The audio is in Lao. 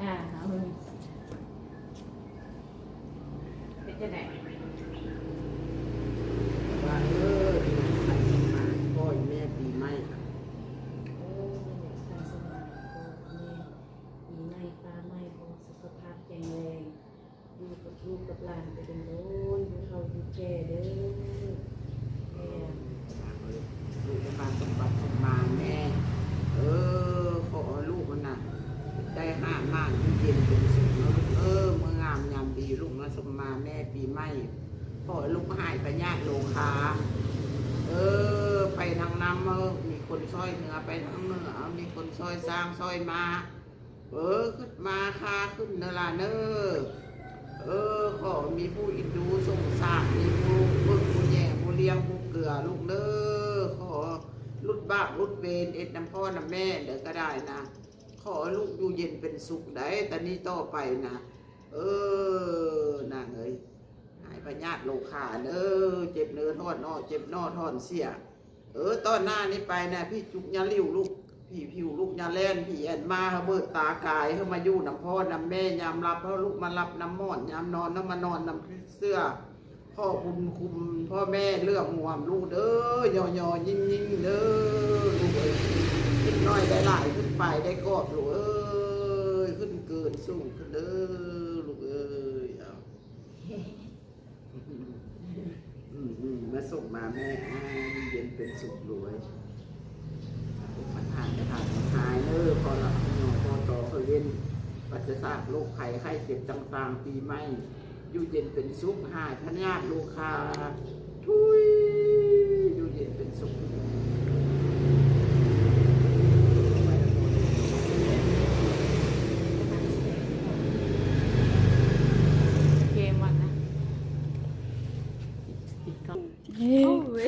ອ່າ ເຮົາເຮັດຈັ່ງໃດ? ວ່າ ເອີ ປີໃໝ່ ຂໍໃຫ້ແມ່ປີໃໝ່ ໂອ້ ໃຫ້ແມ່ປີໃໝ່ ຂໍໃຫ້ແມ່ປີໃໝ່ ປາໃໝ່ ຂໍສຸຂະພາບແຂງແຮງ ຢູ່ກັບລູກກັບຫຼານໄປດົນໆ ຢູ່ເຖົ້າຢູ່ແກ່ເດີ ແມ່ ລູກໄດ້ມາສົມບັດສົມໝານແນ່ ເອີ ຂໍໃຫ້ລູກຫັ້ນນະ ໄດ້ຮ່າງໝານ ຢູ່ເຢັນເປັນສຸກເນາະລູກເອີຍ ມື້ງາມຍາມດີ ລູກມາສົມມາແມ່ປີໃໝ່ ຂໍໃຫ້ລູກຫາຍພະຍາດໂລຄາ ເອີ ໄປທາງນຳ ເອີ ມີຄົນຊ່ອຍເຮືອ ໄປທາງເໜືອ ເອົາ ມີຄົນຊ່ອຍຊ້າງຊ່ອຍມ້າ ເອີ ຂຶ້ນມາຄ້າຂຶ້ນເນີຫຼາເນີ ເອີ ຂໍມີຜູ້ອິນດູສົງສານ ມີຜູ້ເບິ່ງຜູ້ແຍງຜູ້ລ້ຽງຜູ້ເກືອລູກເນີ ຂໍຫຼຸດບາບຫຼຸດເວນ ເຮັດນຳພໍ່ນຳແມ່ໃດກໍໄດ້ນະ ຂໍໃຫ້ລູກຢູ່ເຢັນເປັນສຸກໃດ໋ ແຕ່ນີ້ຕໍ່ໄປນະ ເອີ ນາງເອີຍ ຫາຍພະຍາດໂລຄາເນີ ເຈັບເນີຖອນອອກ ເຈັບໜໍ່ຖອນເສຍ ເອີ ຕອນໜ້ານີ້ໄປນະ ຜີຈຸກຢ່າຫຼິວລູກ ຜີຜິວລູກຢ່າແລ່ນ ຜີອັນມາໃຫ້ເບີດຕາກາຍ ໃຫ້ມາຢູ່ນຳພໍ່ນຳແມ່ ຍາມຫຼັບໃຫ້ລູກມາຫຼັບນຳໝອນ ຍາມນອນໃຫ້ມານອນນຳເສື່ອ ຂໍບຸນຄຸມພໍ່ແມ່ເຫຼືອມຫວມລູກເດີ ຍໍໆຍິ້ງໆເດີ ລູກເອີຍ ຂຶ້ນໜ້ອຍໄດ້ຫຼາຍ ຂຶ້ນປາຍໄດ້ກອບ ລູກເອີຍ ຂຶ້ນເກີນສູງຂຶ້ນເດີ ລູກເອີຍ ເອົາ ອືມໆ ມາສົມມາແມ່ ອ່າ ຢູ່ເຢັນເປັນສຸກລວຍ ພວກບັນຫາກະຖາທັງຫຼາຍເດີ ຂໍລະ ຂໍຕໍ່ ຂໍເວັ້ນ ປາສະຈາກໂລກໄພໄຂ້ເຈັບຕ່າງໆ ປີໃໝ່ ຢູ່ເຢັນເປັນສຸກ ຫາຍພະຍາດໂລຄາ ທຸຍ ຢູ່ເຢັນເປັນສຸກ ເກມວັນນະ ເຮີ້ຍ.